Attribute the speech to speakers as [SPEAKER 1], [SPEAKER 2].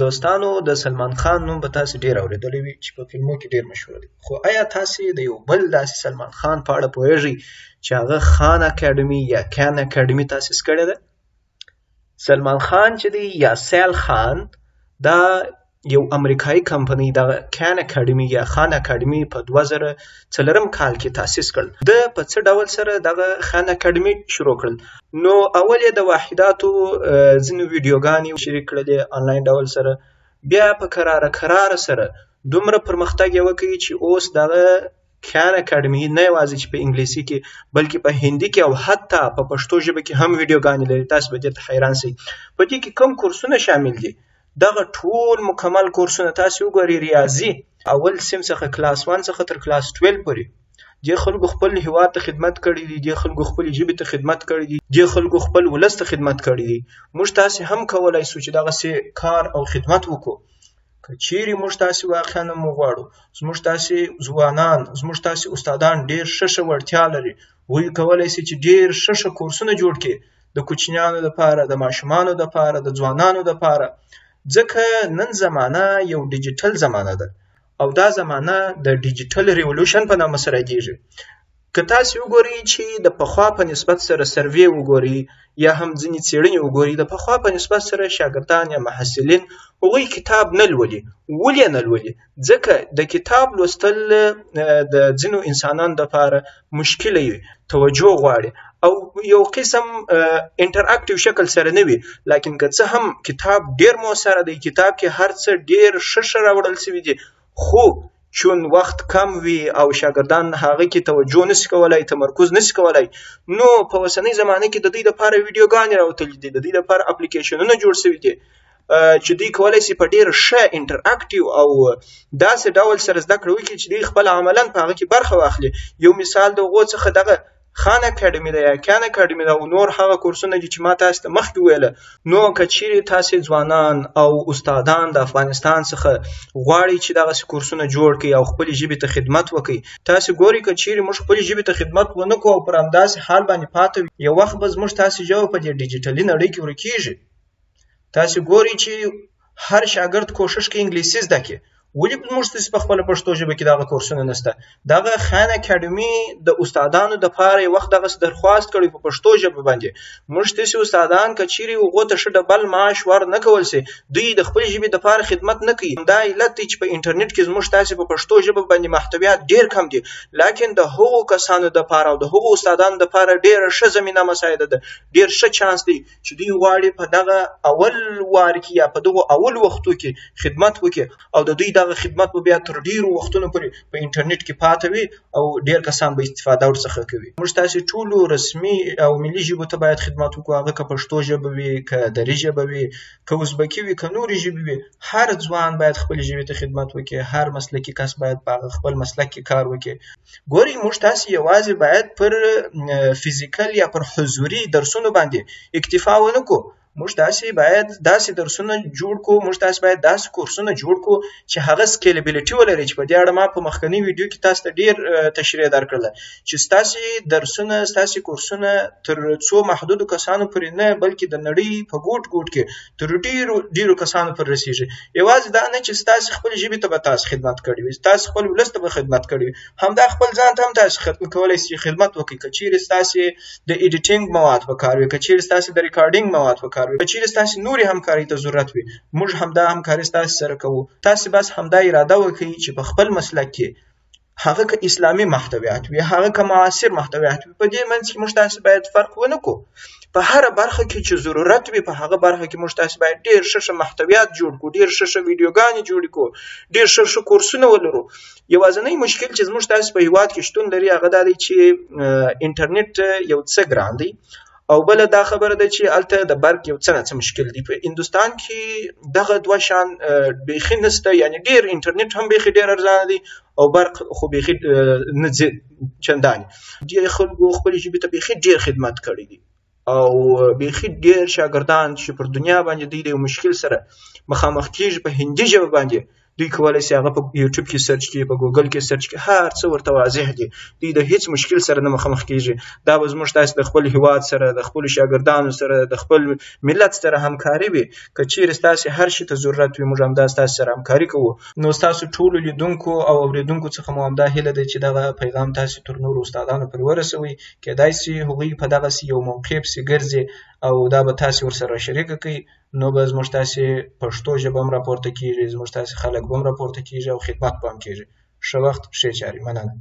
[SPEAKER 1] دوستانو، د سلمان خان نوم به تاسو ډیر اوریدلی وي چې په فلمو کې ډیر مشهور دی. خو آیا تاسو د یو بل داسې سلمان خان په اړه پوهیږئ چې هغه خان اکاډمي یا کان اکاډمي تاسیس کړې ده؟ سلمان خان چې دی یا سیل خان، دا یو امریکایي کمپنۍ دغه کان اکاډمي یا خان اکاډمي په 2004 کال کې تاسیس کړل. ده په څه ډول سره دغه خان اکاډمي شروع کړل؟ نو اول یې د واحداتو ځینې ویډیوګانې شریک کړلې آنلاین ډول سره، بیا په کراره کراره سره دومره پرمختګ یې وکړ چې اوس دغه کان اکاډمي نه یوازې چې په انګلیسي کې بلکې په هندي کې او حتی په پښتو ژبه کې هم ویډیوګانې لري. تاسو به دې ته حیران شئ. په دې کې کوم کورسونه شامل دي؟ دغه ټول مکمل کورسونه تاسو وګورئ، ریاضي اول سیم څخه کلاس 1 څخه تر کلاس 12 پورې دې خلکو خپل هیواد ته خدمت کړی دی، دې خلکو خپلې ژبې ته خدمت کړی دی، دې خلکو خپل ولس ته خدمت کړی دی. موږ تاسو هم کولای شو چې دغسې کار او خدمت وکړو. که چیرې موږ تاسو واقعا هم وغواړو، زموږ تاسو ځوانان، زموږ تاسو استادان ډېر ښه ښه وړتیا لري، هغوی کولای شي چې ډېر ښه ښه کورسونه جوړ کړي د کوچنیانو دپاره، د ماشومانو دپاره، د ځوانانو دپاره. ځکه نن زمانه یو ډیجیټل زمانه ده او دا زمانه د ډیجیټل ریولوشن په نامه سره یادیږي. که تاسو وګورئ چې د پخوا په نسبت سره سروې وګورئ یا هم ځینې څېړنې وګورئ، د پخوا په نسبت سره شاګردان یا محصلین هغوی کتاب نه لولي. ولې نه لولي؟ ځکه د کتاب لوستل د ځینو انسانانو دپاره مشکله وي، توجه غواړي او یو قسم انټراکټیو شکل سره نه وي. لکن که څه هم کتاب ډیر موثر دی، کتاب کې هر څه ډیر ښه ښه راوړل شوي دي، خو چون وخت کم وي او شاګردان هغه کې توجه نشي کولای، تمرکز نشي کولای، نو په اوسنۍ زمانه کې د دوی دپاره ویډیوګانې راوتلې دي، د دوی دپاره اپلیکیشنونه جوړ شوي دي چې دوی کولای شي په ډېر ښه انټراکټیو او داسې ډول سره زده کړه وکړي چې دوی خپل عملاً په هغه کې برخه واخلي. یو مثال د هغو څخه دغه خان اکاډمي ده یا کان اکاډمي ده او نور هغه کورسونه دي چې ما تاسو ته مخکې وویله. نو که چیرې تاسې ځوانان او استادان د افغانستان څخه غواړئ چې دغسې کورسونه جوړ کړئ او خپلې ژبې ته خدمت وکړئ، تاسې ګورئ که چیرې موږ خپلې ژبې ته خدمت ونه کړو او پر همداسې حال باندې پاته وي، یو وخت به زموږ تاسې ژبه په دې ډیجیټلي نړۍ کې ورکیږي. تاسې ګورئ چې هر شاګرد کوښښ کوي انګلیسي زده کړي، ولې موږ تاسې په خپله پښتو ژبه کې دغه کورسونه نشته؟ دغه خان اکاډمي د استادانو دپاره یو وخت دغسې درخواست کړی په پښتو ژبه باندې. موږ تاسې استادان که چیرې هغو ته ښه ډبل معاش ور نه کول شي، دوی د خپلې ژبې دپاره خدمت نه کوي. همدا علت دی چې په انټرنیټ کې زموږ تاسې په پښتو ژبه باندې محتویات ډېر کم دي، لکن د هغو کسانو دپاره او د هغو استادانو دپاره ډېره ښه زمینه مساعده ده، ډېر ښه چانس دی چې دوی غواړي په دغه اول وار کې یا په دغو اول وختو کې خدمت وکړي او د دوی دغه خدمت به بیا تر ډیرو وختونو پورې په انټرنیټ کې پاته وي او ډیر کسان به استفاده ورڅخه کوي. موږ تاسې ټولو رسمي او ملي ژبو ته باید خدمت وکړو، هغه که پښتو ژبه وي، که دري ژبه وي، که ازبکي وي، که نورې ژبې وي. هر ځوان باید خپلې ژبې ته خدمت وکړي، هر مسلکي کس باید په هغه خپل مسلک کې کار وکړي. ګورئ موږ تاسې یوازې باید پر فزیکل یا پر حضوري درسونو باندې اکتفا ونه کړو. موږ تاسې باید داسې درسونه جوړ کړو، موږ تاسې باید داسې کورسونه جوړ کړو چې هغه سکیلبیلیټي ولري، چې په دې اړه ما په مخکنۍ ویډیو کې تاسو ته ډېر تشریح درکړله چې ستاسې درسونه، ستاسې کورسونه تر څو محدودو کسانو پورې نه، بلکې د نړۍ په ګوټ ګوټ کې تر ډېرو ډېرو کسانو پورې رسېږي. یوازې دا نه چې ستاسې خپلې ژبې ته به تاسو خدمت کړی وي، ستاسې خپل ولس ته به خدمت کړی وي، همدا خپل ځان ته هم تاسو کولای شئ خدمت وکړئ. که چیرې ستاسې د ایډیټینګ مواد پکار وي، که چیرې ستاسې د ریکارډینګ مواد پکار وي، که چیرې ستاسې نورې همکارۍ ته ضرورت وي، موږ همدا همکاري ستاسې سره کوو. تاسې بس همدا اراده وکړئ چې په خپل مسلک کې، هغه که اسلامي محتویات وي، هغه که معاصر محتویات وي، په دې منځ کې موږ تاسې باید فرق ونه کړو. په هره برخه کې چې ضرورت وي، په هغه برخه کې موږ تاسې باید ډېر ښه ښه محتویات جوړ کړو، ډېر ښه ښه ویډیوګانې جوړې کړو، ډېر ښه ښه کورسونه ولرو. یوازنی مشکل چې زموږ تاسې په هیواد کې شتون لري هغه دا دی چې انټرنیټ یو څه ګران دی، او بله دا خبره ده چې هلته د برق یو څه ناڅه مشکل دی. په هندوستان کې دغه دوه شیان بیخي نشته، یعنې ډېر انټرنیټ هم بیخي ډېر ارزانه دی او برق خو بیخي نه ځي چندانې. ډېر خلکو خپلې ژبې ته بیخي ډېر خدمت کړی دی او بیخي ډېر شاګردان چې پر دنیا باندې دوی د یو مشکل سره مخامخ کېږي په هندي ژبه باندې، دوی کولی شي هغه په یوټیوب کې سرچ کړي، په ګوګل کې سرچ کړي، هر څه ورته واضح دي. دوی د هیڅ مشکل سره نه مخامخ کیږي. دا به زموږ تاسو د خپل هیواد سره، د خپلو شاګردانو سره، د خپل ملت سره همکاري وي. که چیرې ستاسې هر شي ته ضرورت وي، موږ همدا ستاسې سره همکاري کوو. نو ستاسو ټولو لیدونکو او اوریدونکو څخه مو همدا هیله ده چې دغه پیغام تاسې تر نورو استادانو پورې ورسوئ. کیدای شي هغوی په دغسې یو موقع پسې ګرځي او دا به تاسې ورسره شریکه کړئ، نو به زموږ تاسې پښتو ژبه هم راپورته کیږي، زموږ تاسې خلک به هم راپورته کیږي او خدمت به هم کیږي. ښه وخت، ښې چارې. مننه.